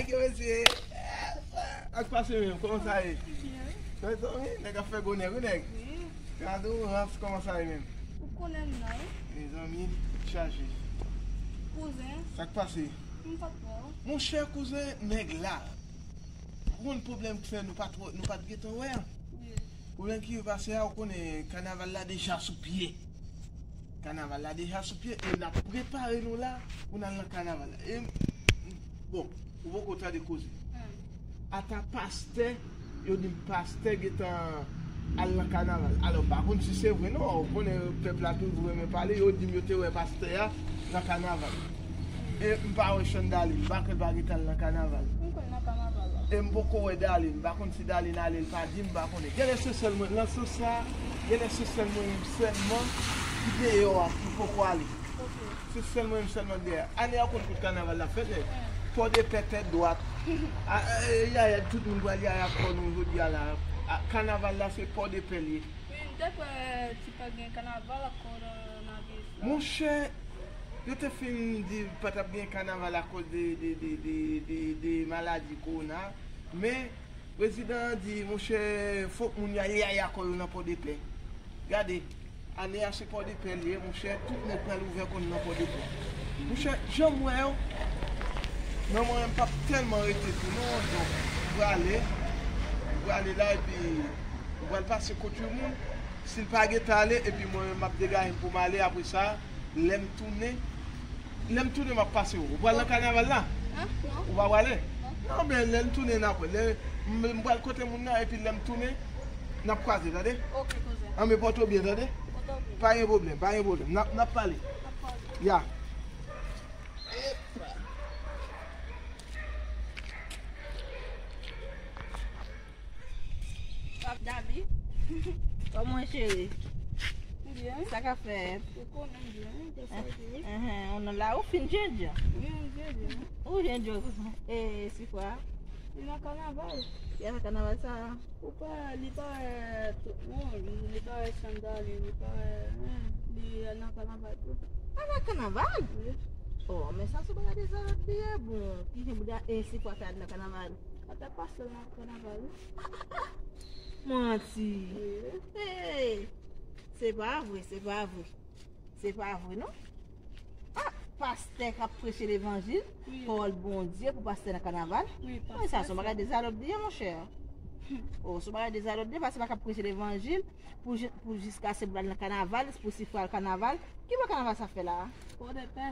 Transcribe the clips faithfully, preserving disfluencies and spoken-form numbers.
Yo, mesye. Sa k pase menm? Kòman sa ye? Byen. Mezanmi, nèg ap fè gwo nèg, wi, nèg. Wi. Gade yon rans, kòman sa ye menm? Ou konnen m nan, wi. Mezanmi, chaje. Kouzen. Sa k pase? M pa t wè w. Monchè, kouzen, nèg la. Ou konn pwoblèm ki fè nou pa t wè, nou pa t gentan wè a? Wi. Pwoblèm ki pase a, ou konnen kanaval la deja sou pye. Kanaval la deja sou pye e n ap prepare nou la pou n al nan kanaval la. E, bon, ou poko tande koze. Hmm. Ata pastè, yo di m pastè gentan al nan kanaval. Alò, m pa konn si se vre non, ou konnen pèp la toujou renmen pale, yo di m yo te wè pastè a nan kanaval. E m pa wè Chandali, m pa kwè l pa gentan al nan kanaval. M konn nan kanaval la. E m poko wè Dali, m pa konn si Dali n ale, l pa di m, m pa konnen. Genlè se sèl mwen, nan sans sa, genlè se sèl mwen menm sèlman ki deyò a, ki poko ale. Ok. Se sèl mwen menm sèlman k dèyè. Ane a ou konn kote kanaval la fèt, nèg. Pòdepè tèt dwat. A, e, yaya, tout moun pral yaya kò nou jodi a la. A, kanaval la se Pòdepè l ye. Wi, m te kwè ti pa gen kanaval ak kowonaviris la. Monchè, yo te fin di pa t ap gen kanaval akoz de, de, de maladi kowona. Men, prezidan an di, monchè, fòk moun yo al yaya kò yo nan Pòdepè. Gade, ane a se Pòdepè l ye, monchè, tout nèg pral ouvè kò n nan Pòdepè. Monchè, jan m wè yo, nan mwen menm m p ap tèlman rete tou non, donk, m prale, m prale la, epi m pral pase kot yon moun, si l pa gentan ale, epi mwen menm m ap degaje m pou m ale, apre sa, lè m tounen, lè m tounen, m ap pase w. Ou pral nan kanaval la? An? Non. Ou pa prale? Non. Non, men lè m tounen, n ap wè. Lè m, m pral kote moun nan, epi lè m tounen, n ap kwaze, tande? Ok, kouzen. An, men pote w byen, tande? Pote w byen. Pa gen pwoblèm, pa gen pwoblèm. N ap, n ap pale. N ap pale. Ya. Epa. Davi. Kòman w ye, cheri? M byen. Sa k ap fèt? Ou konnen m byen, wi, sa di. Enhen, ou nan la, ou fin djendjan? Wi, m djendjan. Ou djendjan, e, Sifwa? Li nan kanaval. Li nan kanaval sa? Ou pa, li pa wè tout moun, li pa wè Chandali, li pa wè, li nan kanaval tou. A, nan kanaval? Wi. Oh, men sa se bagay dezalòd li ye, bon, ki jan pou di a, e, Sifwa fè al nan kanaval? Atè pastè nan kanaval, wi. Manti. Wi. Hey! Se pa vre, se pa vre. Se pa vre, non? Ah, pastè k ap preche levanjil, wi, pawòl Bondye pou pastè nan kanaval. Wi, sa se yon bagay dezalòd li ye, monchè. Oh, se yon bagay dezalòd li ye, pastè pa ka preche levanjil pou, pou jiskaske pou l al nan kanaval, pou Sifwa al kanaval. Ki bò kanaval sa fè la? Pòdepè.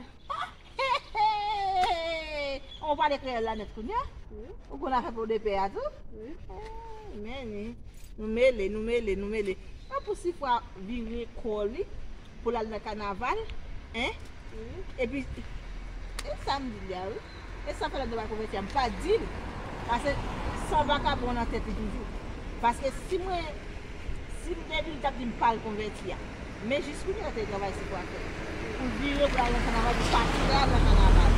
Ou pale kreyòl la nèt kounye a? Wi. Ou konn afè Pòdepè a tou? Wi. Eh, men, nou mele, nou mele, nou mele. An pou Sifwa vire kò li pou l al nan kanaval, en? Wi. Epi, e sa m di l la, wi. E sa fè lòt nèg pa konvèti a, m pa di l. Paske san vakabon nan tèt li toujou. Paske si mwen, si m te di l, l t ap di m pa al konvèti a. Men jis kounye a te travay sou kwa fè. Pou l vire pou l al nan kanaval, pou pati la nan kanaval.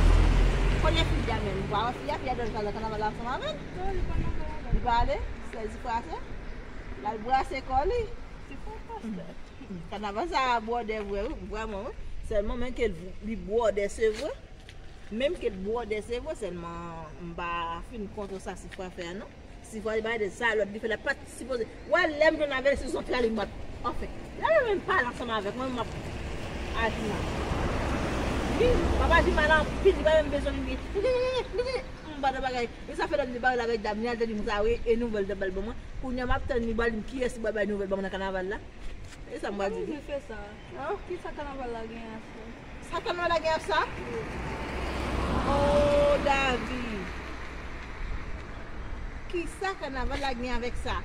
Kote fi a menm? Ou pa wè fi a, fi a dòj al nan kanaval la ansanm avè l? Non, li pa nan kanaval. Li pa ale? Sèzi frate? L al brase kò li. Se pa pastè. Kanaval sa a bwòdè vre, wi, vrèman, wi. Sèlman, men ke l, li bwòdè, se vre. Menm ke l bwòdè, se vre, sèlman, m pa fin kontre sa Sifwa fè a, non. Sifwa li bay de zalòd, li fè la pa t sipoze. Wè, lè m jwenn avè l, se zòt la li bat. Anfen, lè m menm pale ansanm avèk mwen, m ap aji mal. Wi, m ap aji mal anpil, li pa menm bezwen li. M pa nan bagay. Men sa fè lòt li bare l avèk dam li, al te di m sa, wi, e nouvèl l t ap ba l ban mwen. Kounye a, m ap tann li ba l di m kiyès li pral bay nouvèl ban mwen nan kanaval la. E sa m pral di li. Kòman w fè sa? An? Kisa kanaval la genyen ak sa? Sa kanaval la gen ak sa? Oh, David. Kisa kanaval la gen avèk sa?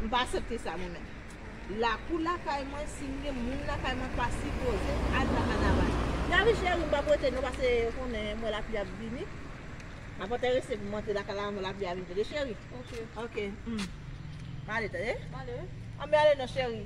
M pa aksepte sa, mwen menm. Lakou lakay mwen, si m gen moun lakay mwen, pa sipoze al nan kanaval. David, cheri, m p ap rete non, paske ou konnen, m wè lapli ap vini. M ap enterese pou m antre lakay la anvan lapli a vin, tande, cheri? Ok. Ok. Hmm. M ale, tande? M ale, wi. An, men ale non, cheri.